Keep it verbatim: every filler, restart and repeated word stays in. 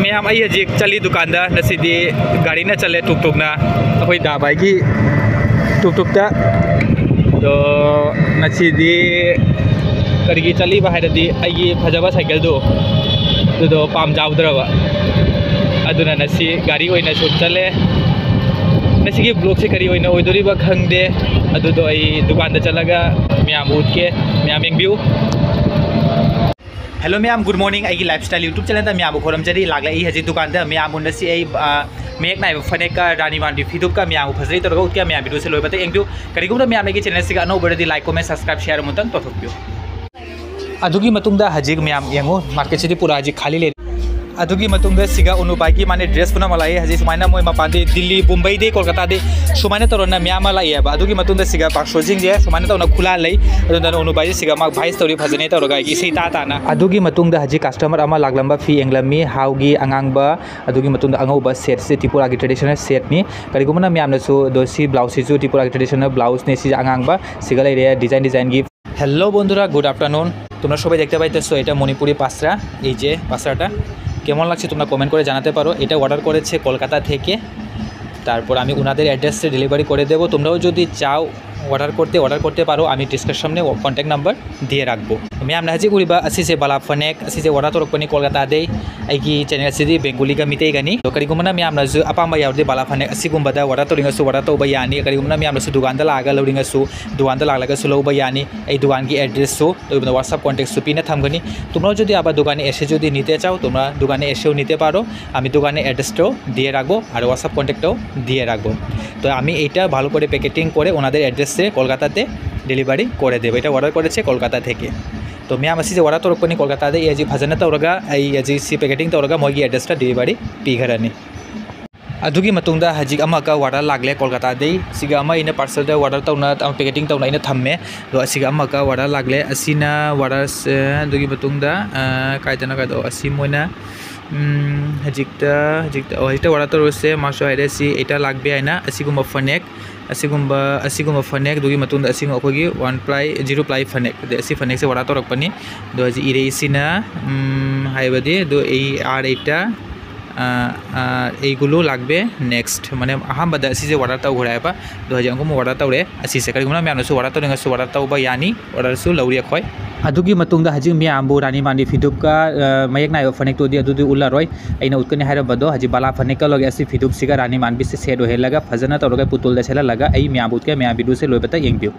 ꯃꯌꯥꯝ, ꯑꯩ ꯍꯧꯖꯤꯛ ꯆꯠꯂꯤ ꯗꯨꯀꯥꯟꯗ꯫ ꯉꯁꯤꯗꯤ ꯒꯥꯔꯤꯅ ꯆꯠꯂꯦ, ꯇꯨꯛ ꯇꯨꯛꯅ, ꯑꯩꯈꯣꯏ ꯗꯥꯕꯥꯏꯒꯤ ꯇꯨꯛ ꯇꯨꯛꯇ꯫ ꯑꯗꯣ ꯉꯁꯤꯗꯤ ꯀꯔꯤꯒꯤ ꯆꯠꯂꯤꯕ ꯍꯥꯏꯔꯗꯤ, ꯑꯩꯒꯤ ꯐꯖꯕ ꯁꯥꯏꯀꯜꯗꯣ, ꯑꯗꯨꯗꯣ ꯄꯥꯝꯖꯍꯧꯗ꯭ꯔꯕ, ꯑꯗꯨꯅ ꯉꯁꯤ ꯒꯥꯔꯤ ꯑꯣꯏꯅ ꯁꯨꯝ ꯆꯠꯂꯦ꯫ ꯉꯁꯤꯒꯤ ꯕ꯭ꯂꯣꯒꯁꯦ ꯀꯔꯤ ꯑꯣꯏꯅ ꯑꯣꯏꯗꯣꯔꯤꯕ ꯈꯪꯗꯦ, ꯑꯗꯨꯗꯣ ꯑꯩ ꯗꯨꯀꯥꯟꯗ ꯆꯠꯂꯒ ꯃꯌꯥꯝꯕꯨ ꯎꯠꯀꯦ, ꯃꯌꯥꯝ ꯌꯦꯡꯕꯤꯌꯨ꯫ Hello ꯃꯌꯥꯝ, good morning꯫ ꯑꯩꯒꯤ lifestyle YouTube channelꯗ ꯃꯌꯥꯝꯕꯨ ꯈꯨꯔꯨꯝꯖꯔꯤ꯫ ꯂꯥꯛꯂꯛꯏ ꯍꯧꯖꯤꯛ ꯗꯨꯀꯥꯟꯗ꯫ ꯃꯌꯥꯝꯕꯨ ꯉꯁꯤ ꯑꯩ, ꯑ, ꯃꯌꯦꯛ ꯅꯥꯏꯕ ꯐꯅꯦꯛꯀ ꯔꯥꯅꯤ ꯃꯥꯟꯕꯤ ꯐꯤꯗꯨꯞꯀ ꯃꯌꯥꯝꯕꯨ ꯐꯖꯅ ꯇꯧꯔꯒ ꯎꯠꯀꯦ꯫ ꯃꯌꯥꯝ ꯚꯤꯗꯤꯑꯣꯁꯦ ꯂꯣꯏꯕꯇ ꯌꯦꯡꯕꯤꯌꯨ꯫ ꯀꯔꯤꯒꯨꯝꯕ ꯃꯌꯥꯝ ꯑꯩꯒꯤ ꯆꯦꯅꯦꯜꯁꯤꯒ ꯑꯅꯧꯕ ꯑꯣꯏꯔꯗꯤ like, comment, subscribe, share ꯑꯃꯨꯛꯇꯪ ꯇꯧꯊꯣꯛꯄꯤꯌꯨ꯫ ꯑꯗꯨꯒꯤ ꯃꯇꯨꯡꯗ ꯍꯧꯖꯤꯛ ꯃꯌꯥꯝ ꯌꯦꯡꯉꯨ, ꯃꯥꯔꯀꯦꯠꯁꯤꯗꯤ ꯄꯨꯔꯥ ꯍꯧꯖꯤꯛ ꯈꯥꯂꯤ ꯂꯩꯔꯦ꯫ ꯑꯗꯨꯒꯤ ꯃꯇꯨꯡꯗ ꯁꯤꯒ ꯎꯅꯨꯕꯥꯏꯒꯤ ꯃꯥꯅꯦ ꯗ꯭ꯔꯦꯁ ꯄꯨꯝꯅꯃꯛ ꯂꯥꯛꯏ꯫ ꯍꯧꯖꯤꯛ ꯁꯨꯃꯥꯏꯅ ꯃꯣꯏ ꯃꯄꯥꯟꯗꯤ ꯗꯤꯜꯂꯤ, ꯕꯨꯝꯕꯩꯗꯤ, ꯀꯣꯜꯀꯇꯥꯗꯤ ꯁꯨꯃꯥꯏꯅ ꯇꯧꯔꯅ ꯃꯌꯥꯝ ꯑꯃ ꯂꯥꯛꯑꯦꯕ꯫ ꯑꯗꯨꯒꯤ ꯃꯇꯨꯡꯗ ꯁꯤꯒ ꯄꯥꯔꯁꯣꯁꯤꯡꯁꯦ ꯁꯨꯃꯥꯏꯅ ꯇꯧꯅ ꯈꯨꯂꯥ ꯂꯩ꯫ ꯑꯗꯨꯅ ꯎꯅꯨꯕꯥꯏꯁꯤ ꯁꯤꯒ ꯃꯥ ꯚꯥꯏꯁ ꯇꯧꯔꯤ ꯐꯖꯅ ꯇꯧꯔꯒ ꯑꯩꯒꯤ ꯏꯁꯩ ꯇꯥ ꯇꯥꯅ꯫ ꯑꯗꯨꯒꯤ ꯃꯇꯨꯡꯗ ꯍꯧꯖꯤꯛ ꯀꯁꯇꯃꯔ ꯑꯃ ꯂꯥꯛꯂꯝꯕ ꯐꯤ ꯌꯦꯡꯂꯝꯃꯤ, ꯍꯥꯎꯒꯤ ꯑꯉꯥꯡꯕ, ꯑꯗꯨꯒꯤ ꯃꯇꯨꯡꯗ ꯑꯉꯧꯕ ꯁꯦꯠꯁꯦ ꯇ꯭ꯔꯤꯄꯨꯔꯥꯒꯤ ꯇ꯭ꯔꯦꯗꯤꯁꯅꯦꯜ ꯁꯦꯠꯅꯤ꯫ ꯀꯔꯤꯒꯨꯝꯕꯅ ꯃꯌꯥꯝꯅꯁꯨ ꯑꯗꯣ ꯁꯤ ꯕ꯭ꯂꯥꯎꯁꯁꯤꯁꯨ ꯇ꯭ꯔꯤꯄꯨꯔꯥꯒꯤ ꯇ꯭ꯔꯦꯗꯤꯁꯅꯦꯜ ꯕ꯭ꯂꯥꯎꯁꯅꯦ, ꯁꯤꯁꯦ ꯑꯉꯥꯡꯕ, ꯁꯤꯒ ꯂꯩꯔꯦ ꯗꯤꯖꯥꯏꯟ ꯗꯤꯖꯥꯏꯟꯒꯤ꯫ Hello বন্ধুরা, গুড আফটারনুন। তোমরা সবাই দেখতে পাইতেছো এটা মণিপুরি পাসরা, এই যে পাসরাটা। কেমন লাগছে তোমরা কমেন্ট করে জানাতে পারো। এটা অর্ডার করেছে কলকাতা থেকে, তারপর আমি ওনাদের অ্যাড্রেসে ডেলিভারি করে দেবো। তোমরাও যদি চাও অর্ডার করতে, অর্ডার করতে পারো। আমি ডিসক্রিপশনে কন্ট্যাক্ট নাম্বার দিয়ে রাখবো। ꯃꯌꯥꯝꯅ ꯍꯧꯖꯤꯛ ꯎꯔꯤꯕ ꯑꯁꯤꯁꯦ ꯕꯥꯂꯥ ꯐꯅꯦꯛ, ꯑꯁꯤꯁꯦ ꯑꯣꯔꯗꯔ ꯇꯧꯔꯛꯄꯅꯤ ꯀꯣꯜꯀꯇꯥꯗꯩ꯫ ꯑꯩꯒꯤ ꯆꯦꯅꯦꯜꯁꯤꯗꯤ ꯕꯦꯡꯒꯣꯂꯤꯒ ꯃꯤꯇꯩꯒꯅꯤ꯫ ꯑꯗꯣ ꯀꯔꯤꯒꯨꯝꯕꯅ ꯃꯌꯥꯝꯅꯁꯨ ꯑꯄꯥꯝꯕ ꯌꯥꯎꯔꯗꯤ ꯕꯥꯂꯥ ꯐꯅꯦꯛ ꯑꯁꯤꯒꯨꯝꯕꯗ ꯑꯣꯔꯗꯔ ꯇꯧꯅꯤꯡꯉꯁꯨ ꯑꯣꯔꯗꯔ ꯇꯧꯕ ꯌꯥꯅꯤ꯫ ꯀꯔꯤꯒꯨꯝꯕꯅ ꯃꯌꯥꯝꯅꯁꯨ ꯗꯨꯀꯥꯟꯗ ꯂꯥꯛꯑꯒ ꯂꯧꯅꯤꯡꯉꯁꯨ ꯗꯨꯀꯥꯟꯗ ꯂꯥꯛꯂꯒꯁꯨ ꯂꯧꯕ ꯌꯥꯅꯤ꯫ ꯑꯩ ꯗꯨꯀꯥꯟꯒꯤ অ্যাড্রেসꯁꯨ, ꯑꯗꯨꯒ WhatsApp কন্ট্যাক্টꯁꯨ ꯄꯤꯅ ꯊꯝꯒꯅꯤ। তোমরাও যদি আবার দোকানে এসে যদি নিতে চাও, তোমরা দোকানে এসেও নিতে পারো। আমি দোকানে অ্যাড্রেসটাও দিয়ে রাখবো আর WhatsApp কন্ট্যাক্টটাও দিয়ে রাখবো। তো আমি এইটা ভালো করে প্যাকেটিং করে ওনাদের অ্যাড্রেসে কলকাতাতে ডেলিভারি করে দেবো। এটা অর্ডার করেছে কলকাতা থেকে। তো ꯃꯌꯥꯝ ꯑꯁꯤꯁꯦ ꯑꯣꯔꯗꯔ ꯇꯧꯔꯛꯄꯅꯤ ꯀꯣꯜꯀꯇꯥꯗ꯫ ꯑꯩ ꯍꯧꯖꯤꯛ ꯐꯖꯅ ꯇꯧꯔꯒ, ꯑꯩ ꯍꯧꯖꯤꯛ ꯁꯤ ꯄꯦꯀꯦꯇꯤꯡ ꯇꯧꯔꯒ ꯃꯣꯏꯒꯤ ꯑꯦꯗ꯭ꯔꯦꯁꯇ ꯗꯤꯂꯤꯚꯔꯤ ꯄꯤꯈ꯭ꯔꯅꯤ꯫ ꯑꯗꯨꯒꯤ ꯃꯇꯨꯡꯗ ꯍꯧꯖꯤꯛ ꯑꯃꯒ ꯑꯣꯔꯗꯔ ꯂꯥꯛꯂꯦ ꯀꯣꯜꯀꯇꯥꯗꯒꯤ꯫ ꯁꯤꯒ ꯑꯃ ꯑꯩꯅ ꯄꯥꯔꯁꯦꯜꯗ ꯑꯣꯔꯗꯔ ꯇꯧꯅ, ꯄꯦꯀꯦꯇꯤꯡ ꯇꯧꯅ ꯑꯩꯅ ꯊꯝꯃꯦ꯫ ꯑꯗꯣ ꯑꯁꯤꯒ ꯑꯃꯒ ꯑꯣꯔꯗꯔ ꯂꯥꯛꯂꯦ꯫ ꯑꯁꯤꯅ ꯑꯣꯔꯗꯔꯁꯦ, ꯑꯗꯨꯒꯤ ꯃꯇꯨꯡꯗ, ꯑ, ꯀꯥꯏꯗꯅꯣ, ꯀꯥꯏꯗꯣ, ꯑꯁꯤ ꯃꯣꯏꯅ, ꯎꯝ, ꯍꯧꯖꯤꯛꯇ, ꯍꯧꯖꯤꯛꯇ, ꯑꯣ, ꯍꯧꯖꯤꯛꯇ ꯑꯣꯔꯗꯔ ꯇꯧꯔꯁꯦ꯫ ꯃꯥꯁꯨ ꯍꯥꯏꯔꯦ, ꯁꯤ ꯑꯩꯠꯇ ꯂꯥꯛꯄ ꯌꯥꯏꯅ꯫ ꯑꯁꯤꯒꯨꯝꯕ ꯐꯅꯦꯛ, ꯑꯁꯤꯒꯨꯝꯕ, ꯑꯁꯤꯒꯨꯝꯕ ꯐꯅꯦꯛ, ꯑꯗꯨꯒꯤ ꯃꯇꯨꯡꯗ ꯑꯁꯤꯒꯨꯝꯕ ꯑꯩꯈꯣꯏꯒꯤ ꯋꯥꯟ ꯄ꯭ꯂꯥꯏ, ꯖꯤꯔꯣ ꯄ꯭ꯂꯥꯏ ꯐꯅꯦꯛ꯫ ꯑꯗꯩ ꯑꯁꯤ ꯐꯅꯦꯛꯁꯦ ꯑꯣꯔꯗꯔ ꯇꯧꯔꯛꯄꯅꯤ꯫ ꯑꯗꯣ ꯍꯧꯖꯤꯛ ꯏꯔꯛꯏꯁꯤꯅ, ꯎꯝ, ꯍꯥꯏꯕꯗꯤ, ꯑꯗꯣ ꯑꯩ ꯑꯥꯔ ꯑꯩꯠꯇ, ꯑ, ꯑ, "এইগুলো লাগবে next", ꯃꯥꯅꯦ, ꯑꯍꯥꯟꯕꯗ ꯑꯁꯤꯁꯦ order ꯇꯧꯈ꯭ꯔꯦ ꯍꯥꯏꯕ꯫ ꯑꯗꯣ ꯍꯧꯖꯤꯛ ꯑꯃꯨꯛ order ꯇꯧꯔꯦ꯫ ꯑꯁꯤꯁꯦ ꯀꯔꯤꯒꯨꯝꯕ ꯃꯌꯥꯝꯅꯁꯨ order ꯇꯧꯅꯤꯡꯉꯁꯨ order ꯇꯧꯕ ꯌꯥꯅꯤ, orderꯁꯨ ꯂꯧꯔꯤ ꯑꯩꯈꯣꯏ꯫ ꯑꯗꯨꯒꯤ ꯃꯇꯨꯡꯗ ꯍꯧꯖꯤꯛ ꯃꯌꯥꯝꯕꯨ ꯔꯥꯅꯤ ꯃꯥꯟꯕꯤ ꯐꯤꯗꯨꯞꯀ, ꯑ, ꯃꯌꯦꯛ ꯅꯥꯏꯕ ꯐꯅꯦꯛꯇꯨꯗꯤ ꯑꯗꯨꯗꯤ ꯎꯠꯂꯔꯣꯏ꯫ ꯑꯩꯅ ꯎꯠꯀꯅꯤ ꯍꯥꯏꯔꯝꯕꯗꯣ ꯍꯧꯖꯤꯛ ꯕꯥꯂꯥ ꯐꯅꯦꯛꯀ ꯂꯣꯏꯒꯦ ꯑꯁꯤ ꯐꯤꯗꯨꯞꯁꯤꯒ ꯔꯥꯅꯤ ꯃꯥꯟꯕꯤꯁꯦ set ꯑꯣꯏꯍꯜꯂꯒ ꯐꯖꯅ ꯇꯧꯔꯒ ꯄꯨꯇꯨꯜꯗ ꯁꯦꯠꯍꯜꯂꯒ ꯑꯩ ꯃꯌꯥꯝꯕꯨ ꯎꯠꯀꯦ꯫ ꯃꯌꯥꯝ videoꯁꯦ ꯂꯣꯏꯕꯇ ꯌꯦꯡꯕꯤꯌꯨ꯫